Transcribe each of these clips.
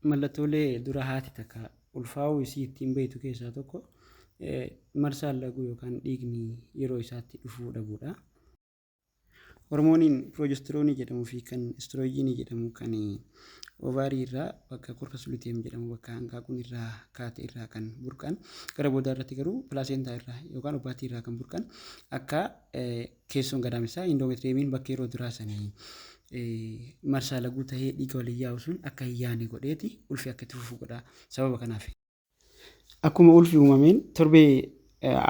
Mallattoolee dura haati takka ulfaa'uu isii ittiin beektu keessaa tokko marsaan laguu yookaan dhiigni yeroo isaatti dhufuu dhabuudha. Hormooniin piroojestiroonii jedhamuu fi kan istiroojiinii jedhamu kan ovaarii irraa bakka corpus luteum jedhamu, bakka hanqaaquun irraa kaate irraa kan burqan, gara boodaa irratti garuu pilaasentaa irraa yookaan obbaatii irraa kan burqan, akka keessoon gadaamessaa indoomeetiriyeemiin bakka yeroo duraa sanii marsaa laguu tahee dhiiga waliin yaa'u sun akka hin yaane godheeti ulfi akka itti fufu godha sababa kanaaf. Akkuma ulfi uumameen torbee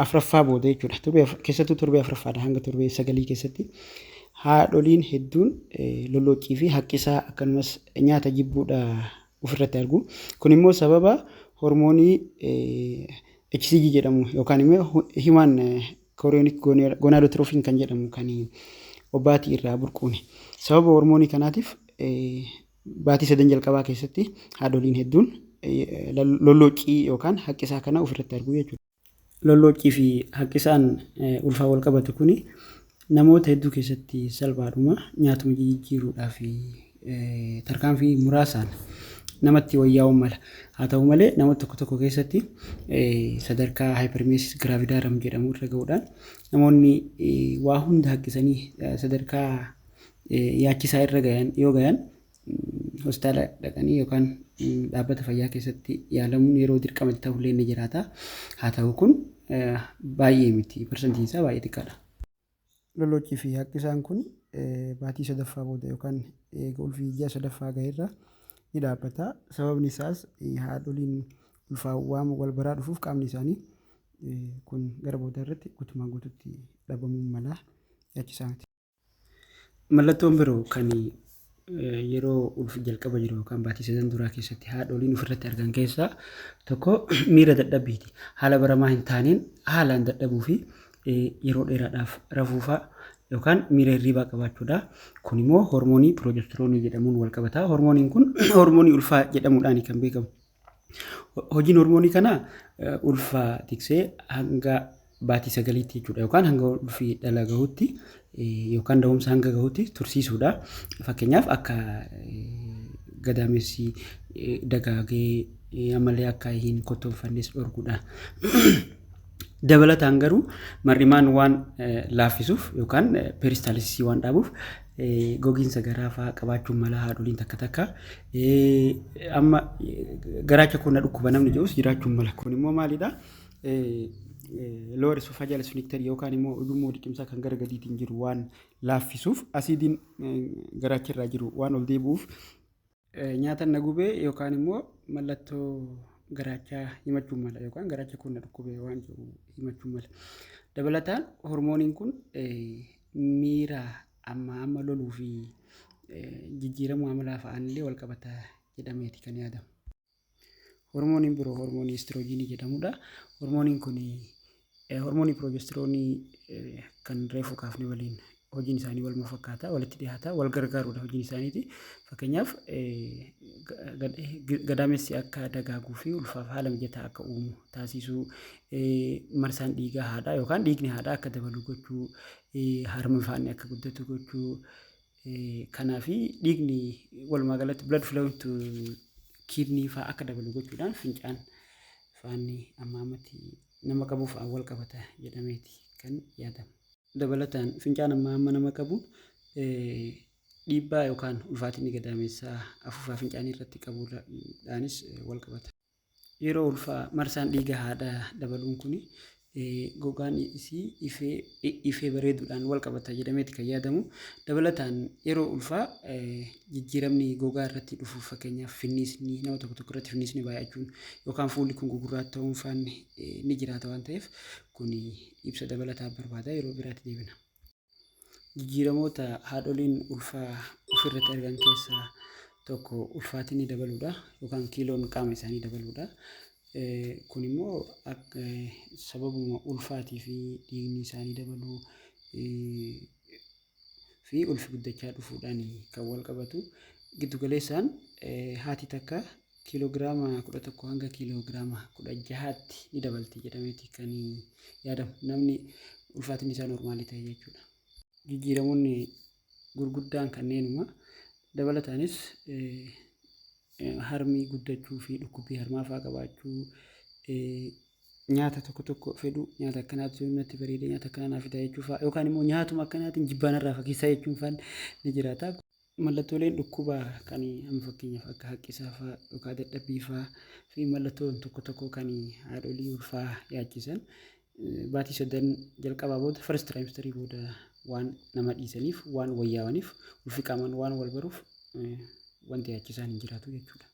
afraffaa booda jechuudha. Torbee keessattuu torbee afraffaadha hanga torbee sagalii keessatti haadholiin hedduun lollooccii fi haqqisaa akkanumas nyaata jibbuudha ofirratti argu. Kun immoo sababa hormoonii HCG jedhamu yookaan immoo human chorionic gonadotrophin kan jedhamu kan obbaatii irraa burquuni. Sababa hormoonii kanaatiif baatii sadan jalqabaa keessatti haadholiin hedduun lollooccii yookaan haqqisaa kana ofirratti argu jechuudha. Lollooccii fi haqqisaan ulfaa wal qabatu kuni namoota hedduu keessatti salphaadhuma nyaatuma jijjiiruudhaa fi tarkaanfii muraasaan namatti wayyaa'uun mala. Haa ta'u malee, namoota tokko tokko keessatti sadarkaa hyperemesis gravidarum jedhamu irra ga'uudhaan namoonni waa hunda haqqisanii sadarkaa yaachisaa irra gayan yoo gayan hospitaala dhaqanii yookaan dhaabbata fayyaa keessatti yaalamuun yeroo dirqama ta'ullee ni jiraata. Haa ta'u, kun baay'ee miti, parsantiin isaa baay'ee xiqqaadha. Loloochii fi haqqisaan kun baatii sadaffaa booda yookaan eega ulfi ji'a sadaffaa gaheerra ni dhaabbata. Sababni isaas haadholiin ulfaa waan wal baraa dhufuuf qaamni isaanii kun gara boodaa irratti guutumaan guututti dhabamuu mala, yaachisaa miti. Mallattoon biroo kan yeroo ulfi jalqaba jiru yookaan baatii sadan duraa keessatti haadholiin ofirratti argan keessaa tokko miira dadhabbiiti. Haala baramaa hin taaneen haalaan dadhabuu fi yeroo dheeraadhaaf rafuufaa yookaan miira hirriibaa qabaachuudha. Kun immoo hormoonii piroojestiroonii jedhamuun wal qabata. Hormooniin kun hormoonii ulfaa jedhamuudhaan kan beekamu. Hojiin hormoonii kanaa ulfa tiksee hanga baatii sagaliitti jechuudha, yookaan hanga ulfi dhala gahutti yookaan da'umsa hanga gahutti tursiisuudha. Fakkeenyaaf, akka gadaamessi dagaagee ammallee akka hin kottoonfannes dhorkuudha. Dabalataan garuu mar'imaan waan laaffisuuf yookaan peeristaalisisii waan dhaabuuf gogiinsa garaa fa'aa qabaachuun mala haadholiin takka takka. Amma garaacha koo na dhukkuba namni jedhus jiraachuun mala. Kun immoo maalidha? Lower esophageal sphincter yookaan immoo ujummoo liqimsaa kan gara gadiitiin jiru waan laaffisuuf, asiidiin garaacha irraa jiru waan ol deebi'uuf, nyaata na gubee yookaan immoo mallattoo garaachaa himachuun mala yookaan garaacha kun na dhukkubee waan jedhu himachuun mala. Dabalataan hormooniin kun miira amma amma loluu fi jijjiiramuu amalaa fa'aan illee wal qabata jedhameeti kan yaadamu. Hormooniin biroo hormoonii istiroojiinii jedhamudha. Hormooniin kun hormoonii piroojestiroonii kan reefu kaafne waliin hojiin isaanii waluma fakkaata, walitti dhiyaata, wal gargaaruudha hojiin isaaniiti. Fakkeenyaaf, gadaamessi akka dagaaguu fi ulfaaf haala mijataa akka uumu taasisuu, marsaan dhiigaa haadhaa yookaan dhiigni haadhaa akka dabalu gochuu, harmi faanni akka guddatu gochuu, kanaafi dhiigni walumaa galatti blood flow to kidney fa'aa akka dabalu gochuudhaan fincaan faanni amma ammatti nama qabuuf wal qabata jedhameeti kan yaadamu. Dabalataan fincaan amma amma nama qabu dhiibbaa yookaan ulfaatinni gadaamessaa afuufaa fincaanii irratti qabuudhaanis wal qabata. Yeroo ulfaa marsaan dhiiga haadhaa dabaluun kun gogaan isii ifee ifee bareeduudhaan wal qabata jedhameeti kan yaadamu. Dabalataan yeroo ulfaa jijjiiramni gogaa irratti dhufu, fakkeenyaaf finniisni nama tokko tokko irratti finniisni baay'achuun yookaan fuulli kun gugurraacha ta'uun faanni ni jiraata waan ta'eef, kun ibsa dabalataa barbaada, yeroo biraatti deebina. Jijjiiramoota haadholiin ulfaa ofirratti argan keessaa tokko ulfaatinni dabaluudha yookaan kiiloon qaama isaanii dabaluudha. Kun immoo sababuma ulfaatii fi dhiigni isaanii dabaluu fi ulfi guddachaa dhufuudhaan kan wal qabatu. Giddu galeessaan haati takka kiiloogiraama 11 hanga kiiloogiraama 16tti ni dabalti jedhameeti kan yaadamu. Namni ulfaatinni isaa noormaalii ta'e jechuudha. Jijjiiramoonni gurguddaan kanneenuma. Dabalataanis Harmi guddachuu fi dhukkubbii harmaa fa'aa qabaachuu, nyaata tokko tokko fedhu, nyaata akkanaatu natti bareeda, nyaata akkanaa naaf fidaa jechuu fa'aa, yookaan immoo nyaatuma akkanaatiin jibbaanarraa fageessaa jechuun fa'aan ni jiraata. Mallattooleen dhukkubaa kan amma fakkeenyaaf akka haqqisaa fa'aa yookaan dadhabbii fa'aa fi mallattoon tokko tokko kan haadholii ulfaa yaachisan baatii 3 jalqabaa booda, first trimesterii booda, waan nama dhiisaniif, waan wayyaawaniif, ulfi qaamaan waan wal baruuf wanti yaachisaan hin jiraatu jechuudha.